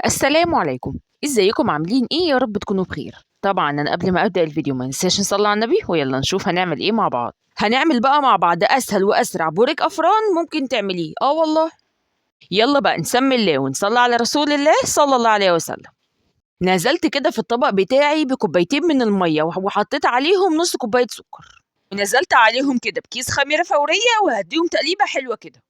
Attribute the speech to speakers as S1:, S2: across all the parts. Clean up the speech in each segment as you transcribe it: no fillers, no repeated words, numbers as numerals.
S1: السلام عليكم، ازيكم عاملين ايه؟ يا رب تكونوا بخير. طبعا انا قبل ما ابدا الفيديو ما ننساش نصلي على النبي، ويلا نشوف هنعمل ايه مع بعض. هنعمل بقى مع بعض اسهل واسرع بوريك افران ممكن تعمليه. والله يلا بقى نسمي الله ونصلي على رسول الله صلى الله عليه وسلم. نزلت كده في الطبق بتاعي بكوبايتين من المية وحطيت عليهم نص كوباية سكر، ونزلت عليهم كده بكيس خميره فورية، وهديهم تقليبه حلوة كده.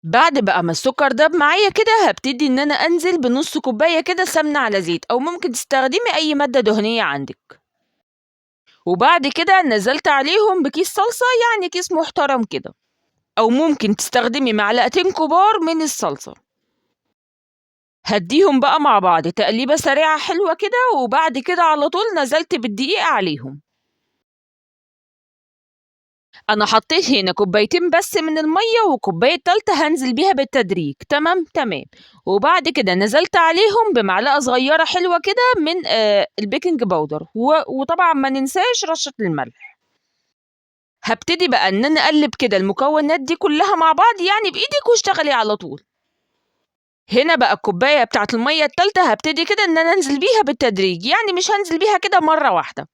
S1: بعد بقى ما السكر داب معايا كده هبتدي ان انا انزل بنص كوباية كده سمنه على زيت، او ممكن تستخدمي اي مادة دهنية عندك. وبعد كده نزلت عليهم بكيس صلصه، يعني كيس محترم كده، او ممكن تستخدمي معلقتين كبار من الصلصه. هديهم بقى مع بعض تقليبه سريعة حلوة كده، وبعد كده على طول نزلت بالدقيق عليهم. انا حطيت هنا كوبايتين بس من المية، وكوبايه تالتة هنزل بيها بالتدريج. تمام تمام. وبعد كده نزلت عليهم بمعلقه صغيرة حلوة كده من ال baking powder، وطبعا ما ننساش رشه الملح. هبتدي بقى ان انا اقلب كده المكونات دي كلها مع بعض، يعني بايدك واشتغلي على طول. هنا بقى الكوباية بتاعت المية التالتة هبتدي كده ان انا انزل بيها بالتدريج، يعني مش هنزل بيها كده مرة واحدة.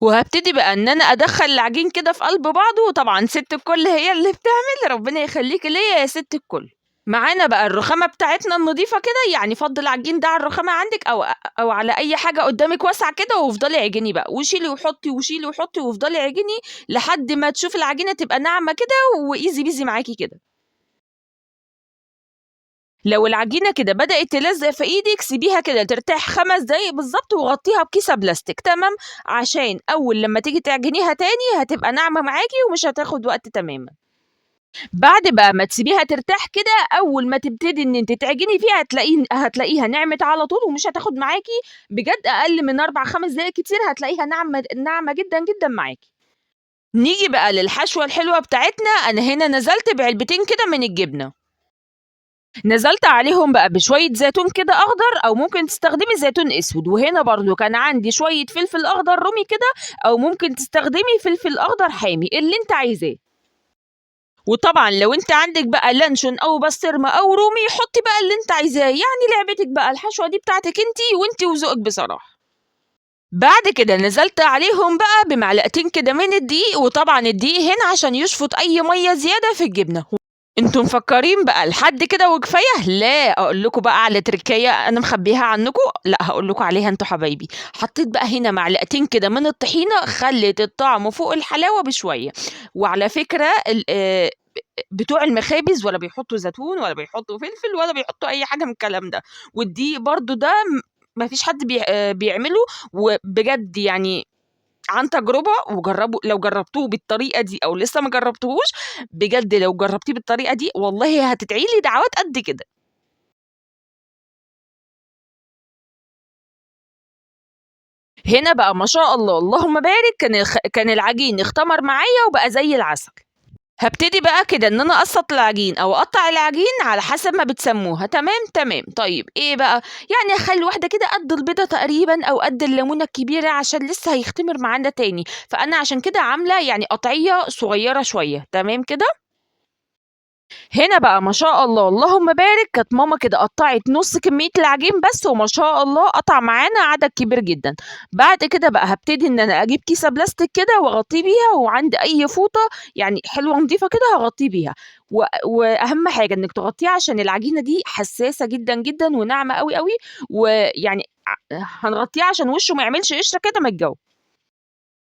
S1: وهبتدي بقى ان انا ادخل العجين كده في قلب بعضه، وطبعا ست الكل هي اللي بتعمل، ربنا يخليك ليا يا ست الكل. معانا بقى الرخامه بتاعتنا النظيفة كده، يعني فضل العجين ده على الرخامه عندك او على اي حاجة قدامك واسعة كده، وافضلي عجني بقى، وشيلي وحطي وشيلي وحطي، وافضلي عجني لحد ما تشوفي العجينة تبقى ناعمة كده و easy peasy معاكي كده. لو العجينة كده بدات تلزق في ايدك سيبيها كده ترتاح 5 دقايق بالظبط، وغطيها بكيسه بلاستيك، تمام، عشان اول لما تيجي تعجنيها تاني هتبقى ناعمة معاكي ومش هتاخد وقت تماما. بعد بقى ما تسيبيها ترتاح كده، اول ما تبتدي ان انت تعجني فيها هتلاقيها نعمت على طول، ومش هتاخد معاكي بجد اقل من 4-5 دقايق كتير، هتلاقيها ناعمة جدا جدا معاكي. نيجي بقى للحشوه الحلوة بتاعتنا. انا هنا نزلت بعلبتين كده من الجبنة، نزلت عليهم بقى بشوية زيتون كده اخضر، او ممكن تستخدمي زيتون اسود. وهنا برضو كان عندي شوية فلفل اخضر رومي كده، او ممكن تستخدمي فلفل اخضر حامي، اللي انت عايزاه. وطبعا لو انت عندك بقى لانشون او بسطرمه او رومي حطي بقى اللي انت عايزاه، يعني لعبتك بقى، الحشوه دي بتاعتك انت وانت وذوقك بصراحة. بعد كده نزلت عليهم بقى بمعلقتين كده من الدقيق، وطبعا الدقيق هنا عشان يشفط اي مية زيادة في الجبنة. انتم مفكرين بقى لحد كده وكفاية؟ لا، اقول لكم بقى على تركية انا مخبيها عنكم، لا هقول لكم عليها انتوا حبايبي. حطيت بقى هنا معلقتين كده من الطحينه، خلت الطعم فوق الحلاوة بشوية. وعلى فكرة بتوع المخابز ولا بيحطوا زيتون ولا بيحطوا فلفل ولا بيحطوا اي حاجة من الكلام ده، والدقيق برضو ده ما فيش حد بيعمله، وبجد يعني عن تجربة، وجربوا لو جربتوه بالطريقة دي أو لسه ما جربتوهوش، بجد لو جربتيه بالطريقة دي والله هتدعي لي دعوات قد كده. هنا بقى ما شاء الله اللهم بارك، كان العجين اختمر معايا وبقى زي العسل. هبتدي بقى كده ان انا اقسط العجين او اقطع العجين على حسب ما بتسموها. تمام تمام. طيب ايه بقى؟ يعني هخلي واحدة كده قد البيضة تقريبا او قد الليمونه الكبيرة عشان لسه هيختمر معانا تاني، فانا عشان كده عامله يعني قطعية صغيرة شوية. تمام كده. هنا بقى ما شاء الله اللهم بارك، كانت ماما كده قطعت نص كمية العجين بس، وما شاء الله قطع معانا عدد كبير جدا. بعد كده بقى هبتدي ان انا اجيب كيسه بلاستيك كده واغطيه بيها، وعند اي فوطه يعني حلوة نظيفة كده هغطيه بيها. واهم حاجة انك تغطيها عشان العجينة دي حساسة جدا جدا وناعمه قوي قوي، ويعني هنغطيها عشان وشه ما يعملش قشرة كده من الجو.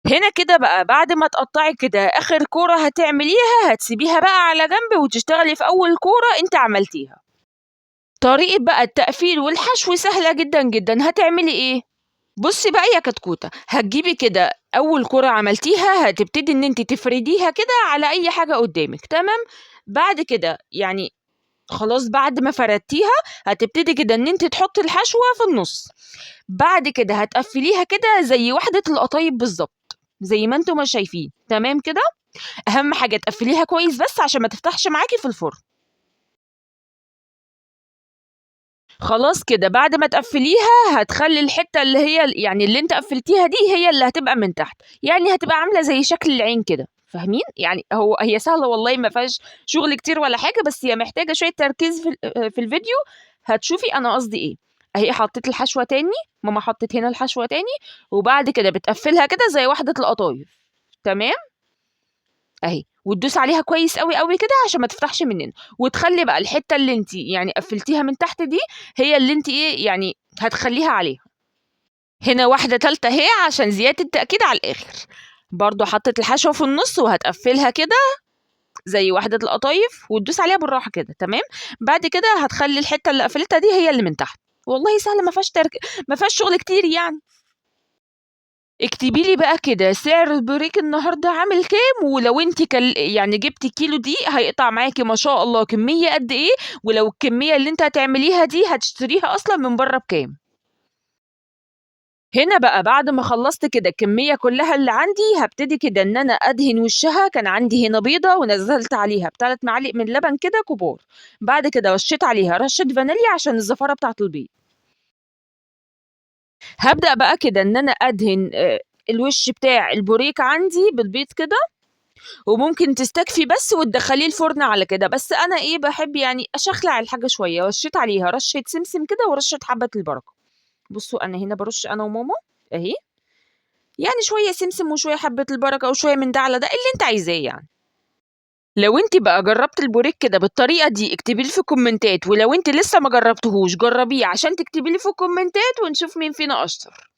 S1: هنا كده بقى بعد ما تقطعي كده اخر كورة هتعمليها هتسيبيها بقى على جنب وتشتغلي في اول كورة انت عملتيها. طريقه بقى التقفيل والحشو سهلة جدا جدا. هتعملي ايه؟ بصي بقى يا كتكوته، هتجيبي كده اول كورة عملتيها هتبتدي ان انت تفرديها كده على اي حاجة قدامك. تمام. بعد كده يعني خلاص بعد ما فردتيها هتبتدي كده ان انت تحطي الحشوه في النص. بعد كده هتقفليها كده زي وحده القطايف بالظبط زي ما انتم ما شايفين. تمام كده. اهم حاجة تقفليها كويس بس عشان ما تفتحش معاكي في الفرن. خلاص كده بعد ما تقفليها هتخلي الحتة اللي هي يعني اللي انت قفلتيها دي هي اللي هتبقى من تحت، يعني هتبقى عامله زي شكل العين كده، فاهمين؟ يعني هي سهلة والله ما فيهاش شغل كتير ولا حاجة، بس هي محتاجه شوية تركيز في الفيديو. هتشوفي انا قصدي ايه. اهي حطيت الحشوه تاني، ماما حطت هنا الحشوه تاني، وبعد كده بتقفلها كده زي واحدة القطايف. تمام اهي، وتدوس عليها كويس قوي قوي كده عشان ما تفتحش مننا، وتخلي بقى الحتة اللي انت يعني قفلتيها من تحت دي هي اللي انت ايه يعني هتخليها عليها. هنا واحدة تالتة اهي عشان زيادة التاكيد على الاخر، برضو حطيت الحشوه في النص وهتقفلها كده زي واحدة القطايف وتدوس عليها بالراحة كده. تمام، بعد كده هتخلي الحتة اللي قفلتها دي هي اللي من تحت. والله سهلة، ما فيهاش ترك، ما فيهاش شغل كتير يعني. اكتبي لي بقى كده سعر البريك النهارده عامل كام، ولو انت يعني جبتي كيلو دي هيقطع معاكي ما شاء الله كمية قد ايه، ولو الكمية اللي انت هتعمليها دي هتشتريها اصلا من بره بكام. هنا بقى بعد ما خلصت كده الكمية كلها اللي عندي، هبتدي كده ان انا ادهن وشها. كان عندي هنا بيضة ونزلت عليها ب3 معالق من لبن كده كبار، بعد كده رشيت عليها رشه فانيليا عشان الزفاره بتاعه البيض. هبدأ بقى كده ان انا ادهن الوش بتاع البوريك عندي بالبيض كده، وممكن تستكفي بس وتدخليه الفرن على كده، بس انا ايه بحب يعني اشخلع الحاجة شوية. رشيت عليها رشه سمسم كده ورشه حبه البركة. بصوا انا هنا برش انا وماما اهي، يعني شوية سمسم وشوية حبه البركة وشوية من ده على ده اللي انت عايزاه يعني. لو انت بقى جربت البوريك كده بالطريقة دي اكتبي لي في الكومنتات، ولو انت لسه ما جربتهوش جربيه عشان تكتبي لي في الكومنتات ونشوف مين فينا اشطر.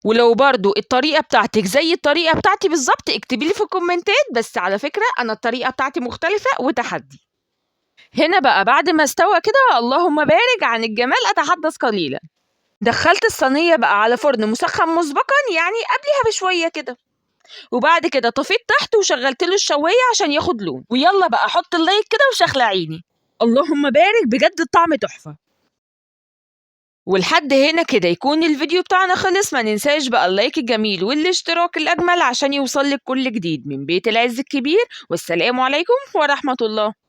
S1: ولو برضو الطريقة بتاعتك زي الطريقة بتاعتي بالظبط اكتبي لي في الكومنتات، بس على فكرة انا الطريقة بتاعتي مختلفة وتحدي. هنا بقى بعد ما استوى كده اللهم بارك، عن الجمال اتحدث قليلا. دخلت الصينية بقى على فرن مسخن مسبقا يعني قبلها بشوية كده، وبعد كده طفيت تحت وشغلت له الشوايه عشان ياخد لون. ويلا بقى حط اللايك كده وشخلع عيني، اللهم بارك، بجد الطعم تحفة. ولحد هنا كده يكون الفيديو بتاعنا خلص. ما ننساش بقى اللايك الجميل والاشتراك الأجمل عشان يوصلك كل جديد من بيت العز الكبير. والسلام عليكم ورحمة الله.